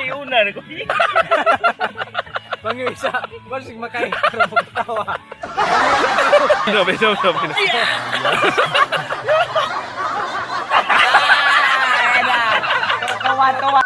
Ay, una na ko. Pangisa, basig makain para magtawa. No, no, no, no. Tawa, tawa.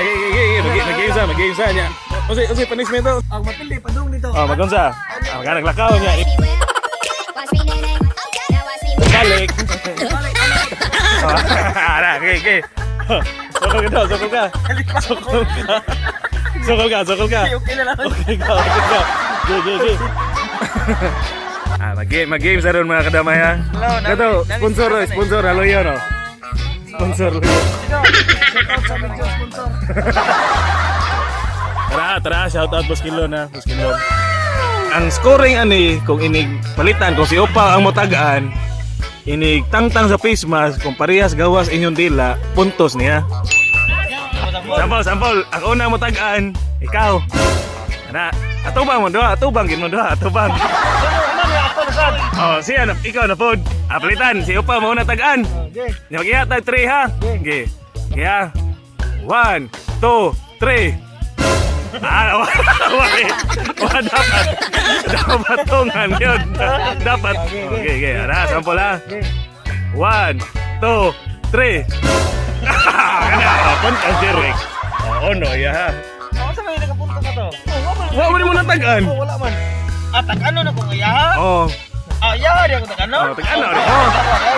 Okay, okay, okay. Mag-game sa, mag-game sa niya. Unsay, unsay punishment to? Ang mapili padung dito. Oh, magunsa. Ah, maganaglakaw niya. Watch me nay nay. Now watch me Balik. Ah, okay, okay. Sokol ka daw, sokol ka. Sokol ka. Sokol ka, sokol ka. Okay na lang. Okay ka, okay ka. Go, go, go. Ah, mag-game, mag-game sa ron mga kadamay ha. Kato, sponsor, sponsor, halo yun oh. Sponsor. Shout out sa medyo sponsor. Tara, tara, shout out Boss Kilon ha, Boss Kilon. Ang scoring ani kung inig palitan kung si Opa ang motagaan, inig tangtang sa face mask kung parehas gawas inyong dila, puntos niya. Sampol, sampol, ang una motagaan, ikaw. Ana, atubang mo doha, atubang gid mo doha, atubang. Oh, siya na, ikaw na pod. Ah, palitan, si Opa mo una tagaan. Okay. Nya magiya tag 3 ha. Okay. Kaya 1 2 3. Ah, wa wa wa dapat. Dapat tungan yun. Dapat. Okay, okay. Ara, sample ha. 1 2 3. Kana, punta direct. Oh, no, ya ha. Ako sa may nakapunta ka to. Wa mo ni mo natagaan. Oh, wala man. Ah, tag-ano na ko nga yaha? Oh. Ah, yaha di ako tag-ano? Oh, tag-ano rin. Oh.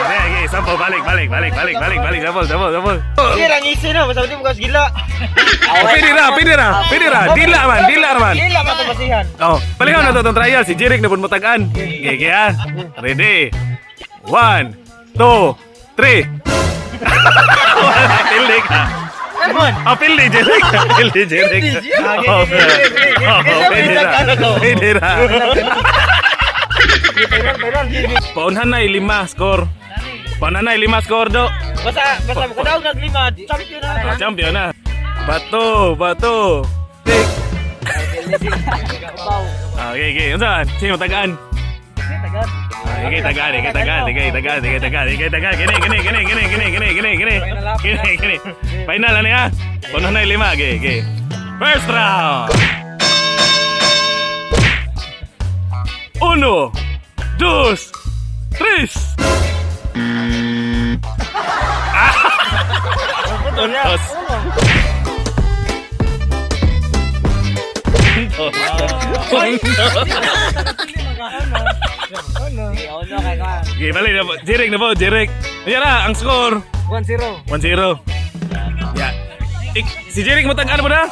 Okay, okay, sample balik, balik, balik, balik, balik, balik, sample, sample, sample. Hindi lang easy na, basta di mo kas gila. Oh, pwede ra, pwede ra, pwede ra. Dila man, dila man. Gila man to basihan. Oh, palihon na to itong trial. Si Jeric na po matagaan. Okay, kaya. Ready. 1, 2, 3. Wala, pili ka. Ano man? Oh, pili, Jeric. Pili, Jeric. Oh, oh, pwede ra. Pwede ra. Paunhan na 5 score. Paunhan na 5 score, do. Basta basta mo kadaog naglima, champion na. Oh, champion na. Bato, bato. Tik. Ah, okay, okay. Unsa? Sino tagaan? Okay, tagaan, okay, tagaan, okay, tagaan, okay, tagaan, okay, tagaan. Kini, kini, kini, kini, kini, kini, kini, kini. Kini, kini. Final na niya. Puno na yung 5. Okay, okay. First round. Uno, dos, tres. Dos. Dos. Ono kay ka. Okay, balik na po. Jeric na po, Jeric. Ayan na, ang score. 1-0. 1-0. Yeah. Ik, si Jeric matagaan mo na?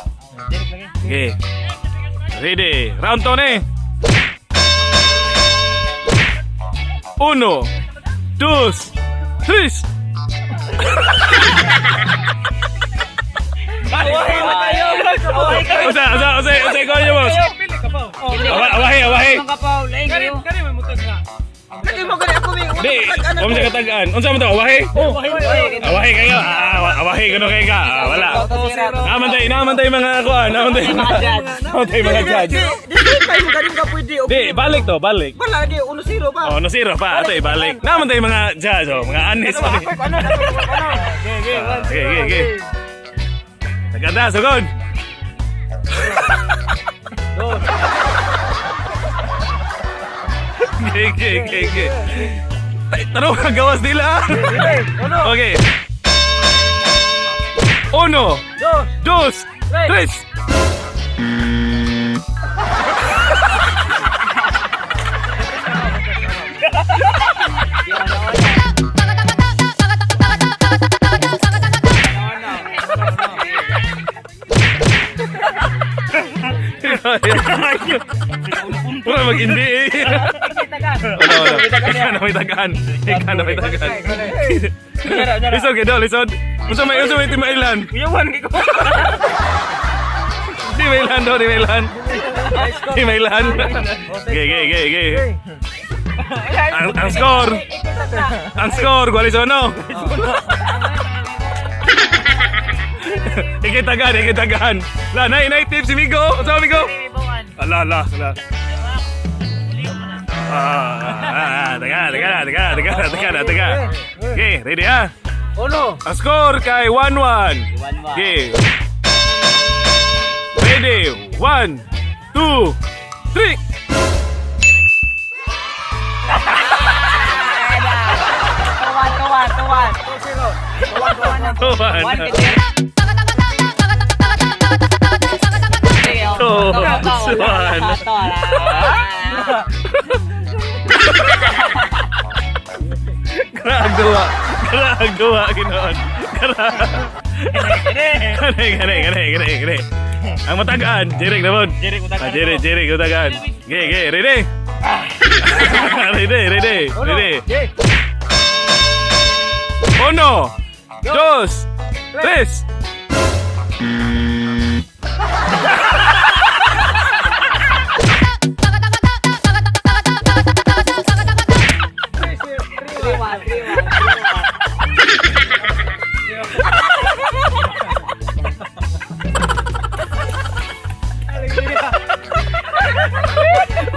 Okay. Ready. Round 2 na eh. Uno, dos, tres. Usa, usa, usa, usa, ikaw niyo, boss. Awahi, awahi. Mga kapaw, laing kayo. Kani may mutag nga. Lagi mo gani ako may Di, huwag mo siya katagaan. Unsa mo to, awahi? Awahi kayo. Ah, awahi kuno kayo ka. Ah, wala. Naman tayo, naman tayo mga kuan, naman tayo. Mga judge. Naman tayo mga judge. Di di pa mo gani ka pwede. Di, balik to, balik. Wala di 1-0 ba? Oh, no zero pa, ate, balik. Naman tayo mga judge, oh, mga anis. Ano ako ano ano. Okay, okay. Okay, okay, okay. Naganda, sugod. Okay, okay, okay, okay. Tanong ang gawas nila. Okay. Uno, Dos. dos, tres. Pura mag-NBA. Wala, wala. Ikaw na may tagaan. Ikaw na may tagaan. Lisod kay Dol, lisod. Unsa may timailan? Uyawan kay ko. Di may ilan do, di may ilan. Di may ilan. Ge, ge, ge, ge. Ang score. Ang score, Gualisono. Ikitagan, ikitagan. La, nay, nay, tips si Migo. Unsa Migo? Ala, ala, ala. Ah, ah, ah, teka, teka, teka, teka, teka, teka. Okay, ready ah? Uno. Ang score kay 1-1. 1-1. Okay. Ready? 1, 2, 3. 2-1, 2-1, 2-1. 2-0. 2, 1. 1 Two, one. Graag duwa. Graag duwa ginoon. Graag. Gani, gani, gani, gani, gani. Ang matagaan, Jeric naman. Jeric, matagaan Ah, Jeric, Jeric, matagaan. Okay, okay, ready? Ready, ready, ready. Okay. Uno, dos, tres.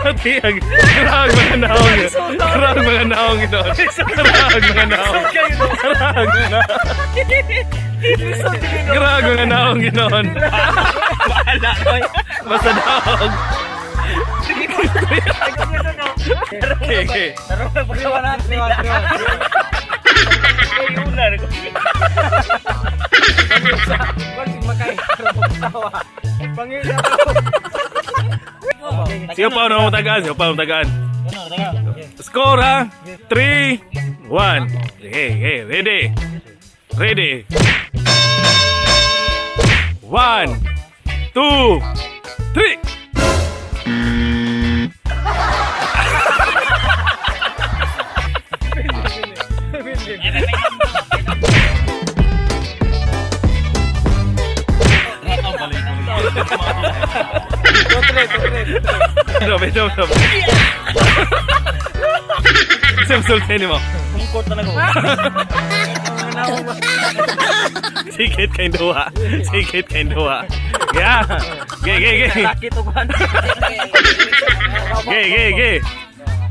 Pati ang graag mga naong. Graag mga naong ito. Graag mga naong. Graag mga naong. Graag mga naong ginoon. Wala, oy. Basta naong. Okay, okay. Tarong na pagkawa natin. Ay, una. Pangila. Siyo pa na matagaan, siyo pa matagaan. Score ha? 3 1. Okay, okay, ready. Ready. 1 2 3. Dobe, dobe, dobe. Samsul mo. Kungkot na ko. Sikit kayong duha. Sikit kayong duha. Yeah. Ge, ge, ge. Sakit o kuhan. Ge, ge, ge.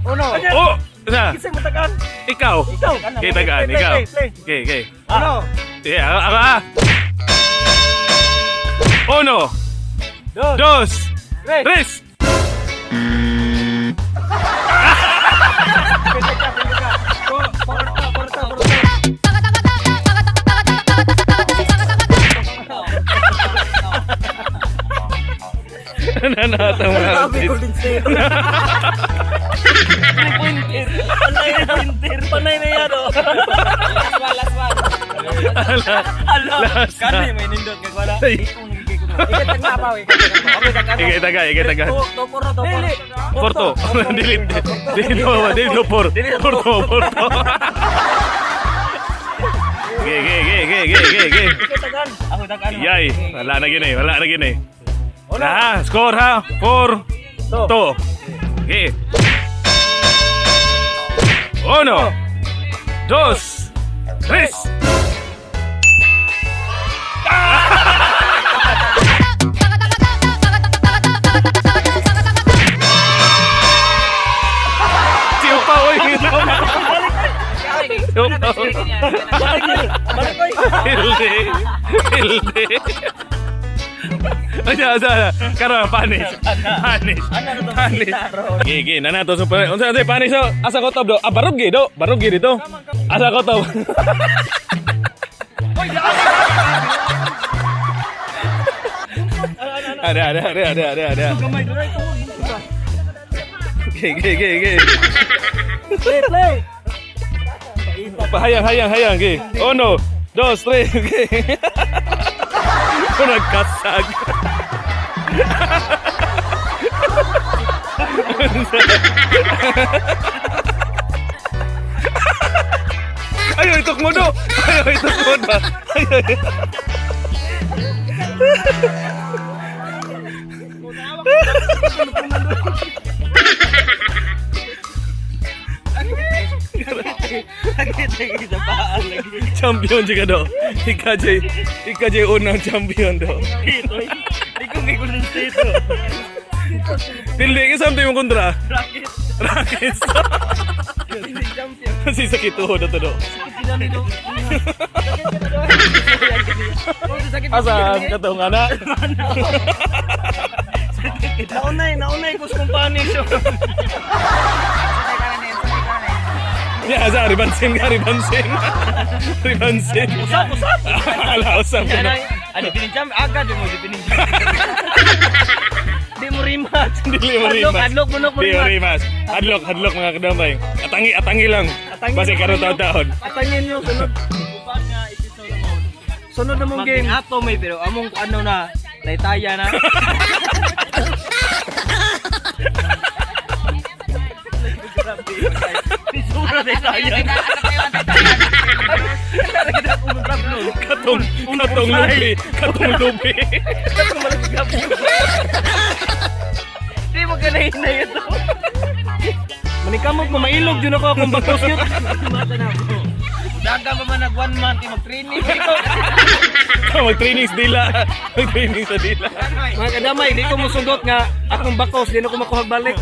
Uno. Oh! Na, Kisay matagaan. ikaw. Ikaw. Ge, tagaan, Play, ikaw. play, play. Ge, ge. Uno. Yeah, ako, ako ah. Uno, Dos. dos, Tres. tres. Porta, porta, porta. Nanatang mga Grabe, artist. Golden State. Panay na pinter. Panay na yan, oh. Last one, last one. Ala. Ala. Last na. Kani may nindot kay wala. Ay. Ikit tagnapaw, ikit tagnapaw. Okay, tagnapaw. Ikay taga, ikay taga. Topor na, topor. Porto. Delete. Delete, delete, por. Porto, Porto. Ge, ge, ge, ge, ge, ge, ge. Ako tagaan. Yay, wala na gini, wala na gini. Ah, score ha. 4 2. Okay. Uno, dos, tres. Si Upa, oy. Si Upa. Hilde. Hilde. Asa, asa, asa. Karon, punish. Punish. Punish. Ge, ge, nanato sa punish. Unsa, unsa, punish, oh. Asa ko to, bro? Ah, barog, ge, do. Barog, ge, dito. Asa ko to? Ada, ada, ada, ada, ada, ada. Ge, ge, ge, ge. Play, play. Hayang, hayang, hayang. Okay. Uno, dos, tres. Okay. Nagkasag. Ayaw, itok mo do. Ayaw, itok mo do. Ayaw. Sa paa lagi. Champion jud ka do. Ika jay, ika jay unang champion do. Dito. Di ko may kulong dito. Dili ka samtay mong kontra. Racket. Rakis. Champion. Kasi sakit tuhod na to do. Sakit do. Sakit. Asa katong ana. Naunay, naunay ko sa kumpanya siya. Ya, asa ribansin ka, ribansin. Ribansin. Usap, usap. Ala, usap ka na. Ano, pininjam? Agad mo, di pininjam. Di mo rematch. Dili mo Hadlok, rematch. hadlok mo no, mo Di mo rematch. rematch. Hadlok, hadlok mga kadamay. Atangi, atangi lang. Atangi Basi lang karon kayo. taon-taon. Atangin nyo, sunod. Sunod na mong game. Ato may pero among ano na, laytaya na. Sura laytaya na. Katong, katong lubi, katong lubi. Di mo ka nahinay ito. Manikamot mo, mailog yun ako akong bagos yun. Daga pa man nag one month, mag-training. Mag-training sa dila. Mag-training sa dila. Mga kadamay, di ko musugot nga akong bakos, di na ko makuha balik.